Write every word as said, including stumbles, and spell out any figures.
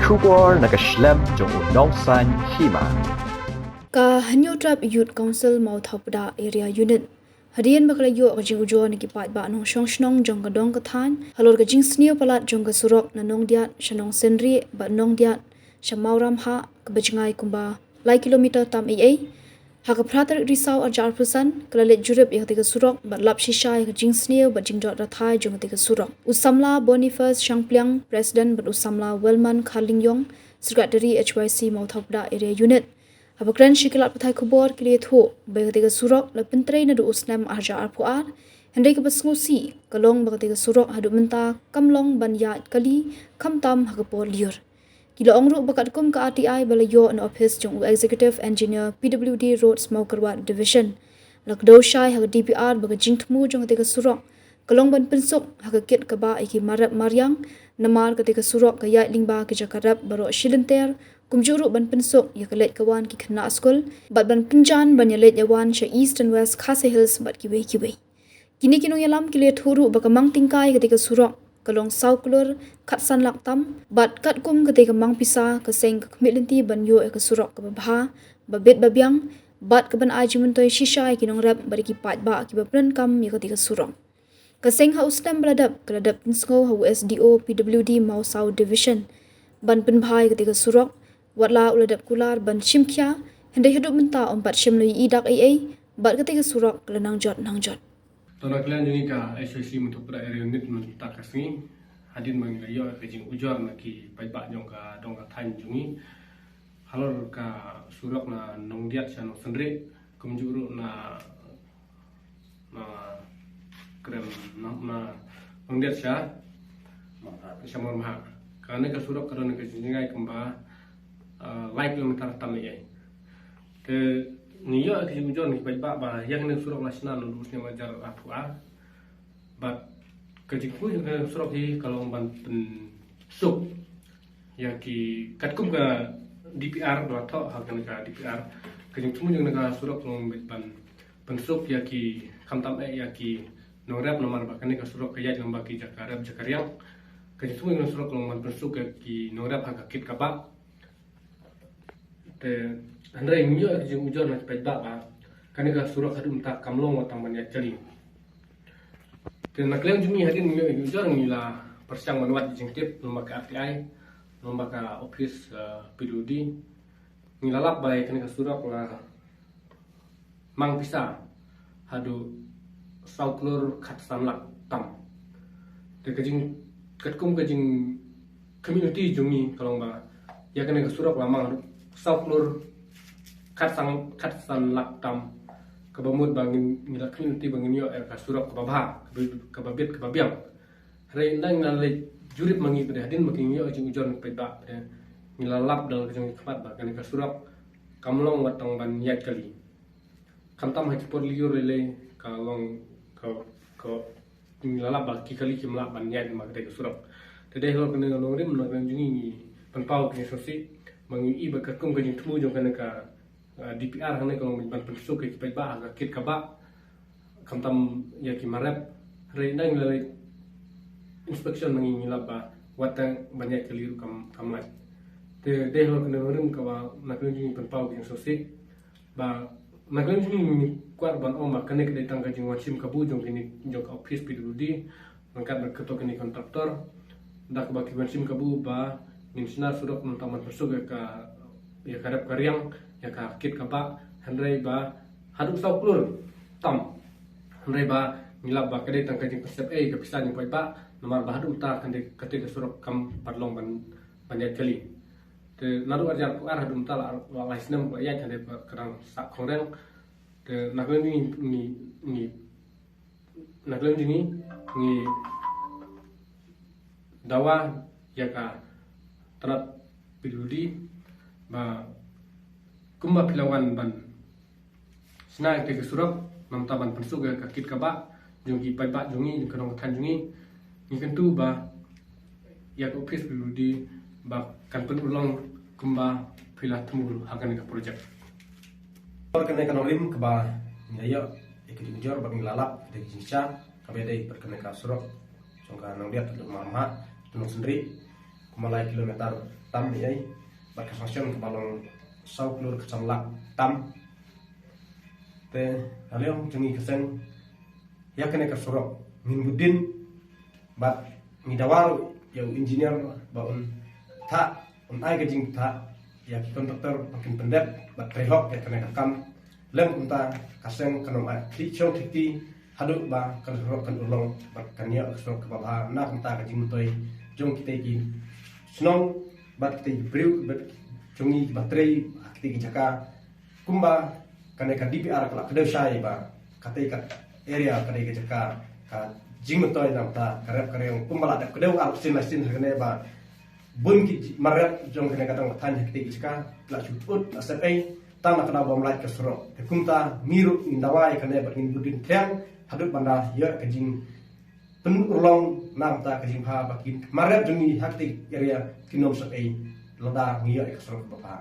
Khubor na ka shlem jong u Nongsaiñ Hima. Ka Hynñiewtrep Youth Council Mawthaw Pdeng Area Unit, hadien ba ka la ïoh ka jingujor na ki paidbah nongshong shnong jong ka dong ka thaiñ halor ka jingsniew palat jong ka surok na Nongdiat sha Nongsynrieh bad Nongdiat sha Mawramhah, kaba jngai kumba lai kilometer tam ei ei. Ha ka phra tarik Risaw arhajar arphew san, ka la leit jurip ïa katei ka surok bad lap shisha ïa ka jingsniew bad jingdot rathai jong katei ka surok. U samla Boniface Shangpliang, President, bad u samla Wellman Kharlingiong, Secretary H Y C Mawthaw Pdeng Area Unit, haba kren sha ki lad pathai khubor, ki la ïathuh ba ïa katei ka surok la pyntrei naduh u snem arhajar arphew ar, hynrei kaba sngewsih ka long ba katei ka surok haduh mynta kam long ban ïaid kali, khamtam ha ka por lyiur. Ki la ong ruh ba katkum ka R T I ba la ïoh na ophis jong u Executive Engineer P W D Roads Mawkyrwat Division, la kdew shai ha ka D P R ba ka jingthmu jong katei ka surok ka long ban pynsuk ha ka kit ka bah ïa ki marep mariang, namar katei ka surok ka ïaid lyngba ki jaka rep baroh shi lynter, kumjuh ruh ban pynsuk ïa ka leit ka wan ki khynnah skul, bad ban pynjan ban ïaleit ïawan sha East and West Khasi Hills bad kiwei kiwei. Kine ki nongïalam ki la ïathuh ruh ba ka mang tyngkai katei ka surok ka long saw klur khatsan lak tam, bad katkum katei ka mang pisa, ka seng ka khmih lynti ban ïoh ïa ka surok kaba bha, ba bit ba biang, bad kaban ai jingmyntoi shisha ïa ki nongrep bad ïa ki paidbah kiba pyndonkam ïa katei ka surok. Ka seng ha u snem ba la dep ka la dep pynsngew ha u S D O P W D Mawsaw Division ban pynbha ïa katei ka surok, watla u la dep kular ban shim khia, hynrei haduh mynta ym pat shym la ïohi dak ei ei bad katei ka surok ka la nang jot nang jot. To, na ka liang jong ngi ka H Y C Mawthaw Pdeng Area Unit mynta ka sngi, hadien ba ngi la ïoh ka jingujor na ki paidbah jong ka dong ka thaiñ jong ngi halor ka surok na Nongdiat sha Nongsynrieh, kumjuh ruh na, na Krem, na, na Nongdiat sha, sha Mawramhah. Kane ka surok ka don ka jingjngai kumba, ah, lai kilometer tam ei ei. Te ngi ïoh ka jingujor na ki paidbah ba ïa kane ka surok la shna naduh u snem arhajar arphew ar. Bad ka jingthmu jong ka surok hi ka long ban pynsuk ïa ki, katkum ka D P R ba la thoh ha kane ka D P R, ka jingthmu jong ka surok ka long ban pynsuk ïa ki, khamtam eh ïa ki nongrep, namar ba kane ka surok ka ïaid lyngba ki jaka rep jaka riang. Ka jingthmu jong ka surok ka long ban pynsuk ïa ki nongrep ha ka kit ka bah. Te hynrei ngi ïoh ka jingujor na ki paidbah ba kane ka surok haduh mynta kam long wat tang ban ïaid kali. Te na ka liang jong ngi, hadien ngi ïoh ka jingujor, ngi la pyrshang ban wad jingtip lyngba ka R T I, lyngba ka ophis, eh, P W D. Ngi la lap ba ïa kane ka surok la mang pisa haduh saw klur khatsan lak tam. Te ka jing, katkum ka jingkhmih lynti jong ngi ka long ba ïa kane ka surok la mang haduh saw klur khatsan, khatsan lak tam, kaba mut ba ngin, ngi la khmih lynti ba ngin ïoh ïa ka surok kaba bha, kaba, kaba bit kaba biang. Hynrei ynda ngi la leit jurip ma ngi pat, hadien ba ngi ïoh ka jingujor na ki paidbah pat, ngi la lap da ka jong ngi khmat ba kane ka surok kam long wat tang ban ïaid kali. Khamtam ha ki por lyiur lei lei ka long ka, ka, ngi la lap ba ki kali kim lah ban ïaid ma katei ka surok. Te dei halor kane ka nongrim, na ka liang jong ngi ngi pynpaw ka jingsngewsih ba ngi i ba katkum ka jingthmu jong kane ka, ah, D P R hangne ka long ban pynsuk ïa ki paidbah ha ka kit ka bah, khamtam ïa ki marep. Hynrei ynda ngi la leit inspection ma ngi, ngi lap ba wat tang ban ïaid kali ruh kam, kam lait. Te dei halor kane ka nongrim kaba na ka liang jong ngi pynpaw ka jingsngewsih. Ba na ka liang jong ngi ngi kwah ban ong ba kane ka dei tang ka jingwan shim kabu jong kine, jong ka ophis P W D ryngkat bad kato kine ki kontraktor, da kaba ki wan shim kabu ba ngin shna surok namar ban pynsuk ïa ka, ïa ka rep ka riang, ïa ka kit ka bah, hynrei ba haduh saw klur tam. Hynrei ba ngi lap ba ka dei tang ka jingpynsep ei ka pisa jong ki paidbah, namar ba haduh mynta ka dei, katei ka surok kam pat long ban, ban ïaid kali. Te naduh arhajar arphew ar haduh mynta la, la lai snem ba ïaid, hynrei ba ka dang sah khongriang. Te na ka liang jong ngi, ngi, ngi, na ka liang jong ngi ngi dawa ïa ka tnat P W D ba kumba phi la wan ban shna ïa katei ka surok namar ban pynsuk ïa ka kit ka bah jong ki paidbah jong ngi, jong ka dong ka thaiñ jong ngi, ngi kyntu ba ïa ka ophis P W D ba kan pynurlong kumba phi la thmu ha kane ka projek. Por kane ka nongrim kaba ngi la ïoh ïa ka jingjur ba ngi la lap ïa ka jingshisha kaba dei por kane ka surok jong ka Nongdiat haduh Mawramhah, Nongsynrieh. Malai kilometer tam ni ai. Bad ka sanction kaba long saw klur ka san lak tam. Te haliang jong ngi ka seng ïa kane ka surok ngin budin bad ngi dawa ruh ïa u engineer ba un tha un ai ka jingtha ïa ki contractor ba kin pyndep bad trei hok ïa kane ka kam. Lem kumta ka seng kan ym ai khlieh shong khlieh kti haduh ba ka surok kan urlong bad kan ïoh ka surok kaba bha na kumta ka jingmyntoi jong kita ki shnong bad kita ki briew bad jong ngi ba trei kita ki jaka. Kumba kane ka D P R ka la kdew shai ba kata ka area kata ka jaka ka jingmyntoi namta ka rep ka riang kumba la dep kdew ar sin la sin kane ba bun ki marep jong kane ka dang thaiñ ha kata ka jaka la shu ut la sep ei tang la kdaw bam lait ka surok. Te kumta ngi ruh ngin dawai kane ba ngin budin thiang haduh ban da ïoh ka jing pynurlong namta ka jingbha ba ki marep jong ngi ha kata area kin ym sep ei lada ngi ïoh ka surok ba bha.